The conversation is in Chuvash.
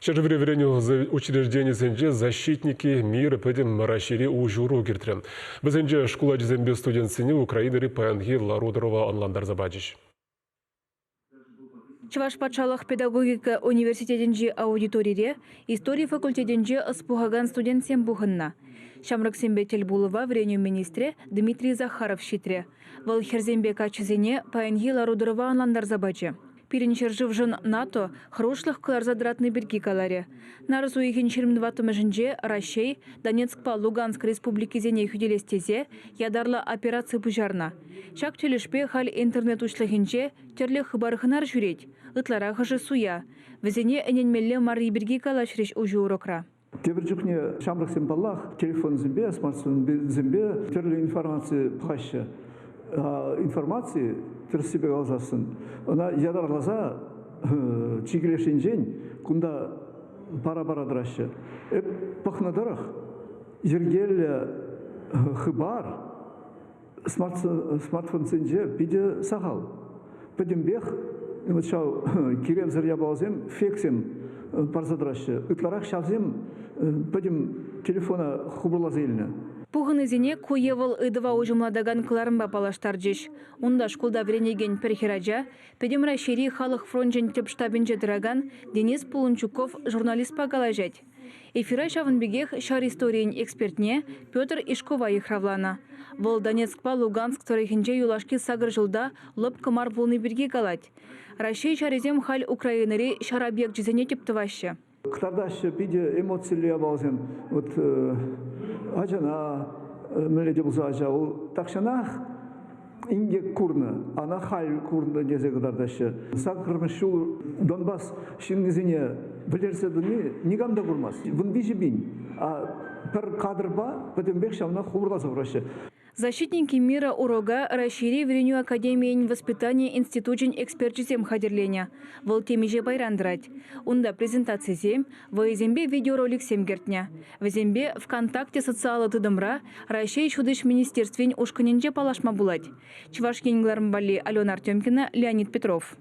Ҫӗршыври вӗренӳ учрежденийӗсенче «Защитники мира» пӗтӗм Раҫҫейри уҫӑ урок иртрӗ. Вӗсенче шкул ачисемпе студентсене Украинӑри паянхи лару-тӑрӑва ӑнлантарса пачӗҫ. Чӑваш патшалӑх педагогика университетӗнчи аудиторире истори факультетӗнче ӑс пухакан студентсем пухӑннӑ. Ҫамрӑксемпе тӗл пулӑва вӗренӳ министрӗ Дмитрий Захаров ҫитрӗ. Вӑл хӗрсемпе каччӑсене паянхи лару-тӑрӑва ӑнлантарса пачӗ. Пирӗн ҫӗршывшӑн НАТО хӑрушлӑх кӑларса тӑратни пирки каларӗ. Нарӑс уйӑхӗн 24-мӗшӗнче Раҫҫей Донецкпа Луганск республикисене хӳтӗлес тесе ятарлӑ операци пуҫарнӑ. Ҫак тӗлӗшпе халь интернет уҫлӑхӗнче тӗрлӗ хыпар-хӑнар ҫӳрет, ытларахӑшӗ суя. Вӗсене ӗненмелле марри пирки калаҫрӗҫ уҫӑ урокра. Тепӗр чухне ҫамрӑксем, паллах, телефонсемпе, смартфонсемпе тӗрлӗ информаци пӑхаҫҫӗ. Информаци, тӗрӗссипе каласассӑн, ӑна ятарласа чикӗ леш енчен кунта пара-пара тӑраҫҫӗ. Эп пӑхнӑ тӑрӑх, йӗркеллӗ хыпар смартфонсенче питӗ сахал. Пӗтӗмпех вот ҫав киревсӗр япаласем, фейксем парса тӑраҫҫӗ. Ытларах ҫавсем пӗтӗм телефона хупӑрласа илнӗ. Пухӑннисене ку е вӑл ыйтӑва уҫӑмлатакан кӑларӑмпа паллаштарчӗҫ. Унта шкулта вӗренекен пӗр хӗрача Пӗтӗм Раҫҫейри халӑх фрончӗн тӗп штабӗнче тӑракан Денис Полунчуков журналистпа калаҫать. Эфира ҫавӑн пекех ҫар историйӗн экспертне Петр Ишкова йыхравланӑ. Вӑл Донецкпа Луганск тӑрӑхӗнче юлашки сакӑр ҫулта лӑпкӑ мар пулни пирки калать. Раҫҫей ҫарӗсем халь Украинӑри ҫар объекчӗсене тӗп тӑваҫҫӗ. Кӑтартаҫҫӗ питӗ эмоциллӗ япаласем. Вот ачана мӗнле те пулса ача вӑл тахҫанах инкек курнӑ, ана халь курнӑ тесе кӑтартаҫҫӗ. Саккӑрмӗш ҫул Донбасс ҫыннисене вӗлерсе тӑни никам та курмасть. 13 пин. А пӗр кадрпа пӗтӗмпех ҫавна хупӑрласа хураҫҫӗ. «Защитники мира» урока Раҫҫейри вӗренӳ академийӗн воспитани институчӗн эксперчӗсем хатӗрленӗ. Вӑл темиҫе пайран тӑрать. Унта презентацисем, вӑйӑсемпе видеороликсем кӗртнӗ. Вӗсемпе ВКонтакте социаллӑ тытӑмра Раҫҫей Ҫутӗҫ министерствин ушкӑнӗнче паллашма пулать. Чӑваш Ен кӑларӑм валли Алена Артемкина, Леонид Петров.